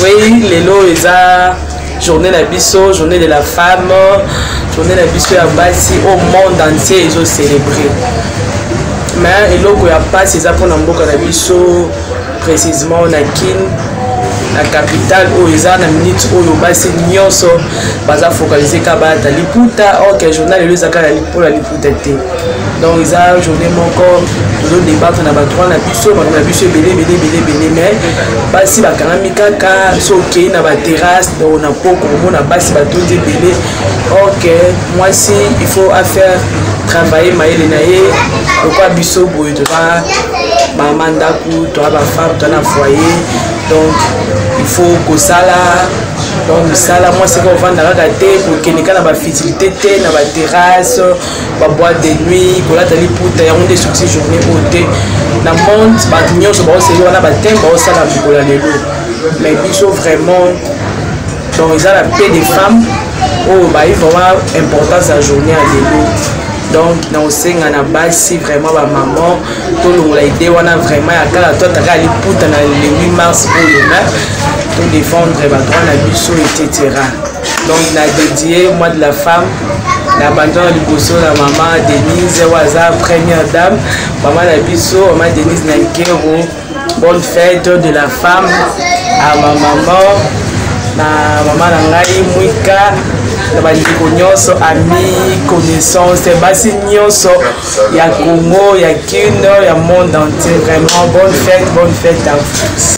Oui, lelo eza journée na biso, journée de la femme, journée na biso ya basi au monde entier ezo célébrer. Mais eloko ya pasi eza mpona mboka na biso, précisément na Kin, na capitale oyo eza na minute oyo basi nyonso baza focalise kaka balata liputa. Or que journal lelo eza kaka mpona liputa te. Donc eza journée moko tozodébattre na badroit na biso, makambo na biso ebele ebele ebele ebele. Mais basi bakangami kaka. So okei na baterrasse, donc na poko komona basi batondi ebele. Or que mwasi, il faut afaire travailler mayele na ye. Lokola biso boye toza mama ndako, toza bafemme, toza na foyer, donc il faut kosala. Donc mosala, mwasi ka ovanda kaka te, kokende kaka na bafutilité te, na baterrasse, baboîte de nuit, kolata liputa, yango nde succès journée oyo te. Na monde, bato nyonso baoseli wana bateme baosala mokolo ya lelo. Mais biso vraiment, donc eza na paix des femmes oyo bayi vraiment importance ya journée ya lelo. Donc na osenga na basi vraiment, bamama, tolongola idée wana vraiment ya kala to ataka liputa na le 8 mars oyo, mais todéfendre badroit na biso, etc. Donc na dédié mois de la femme na banto na liboso na mama Denise oyo aza première dame, mama na biso, mama Denise na Nkero. Bonne fête de la femme à ma maman, na mama na ngai Mwika, na bandeko nyonso, ami, connaissance, basi nyonso ya Congo, ya Kino, ya monde entier. Vraiment, bonne fête, bonne fête à vous tous.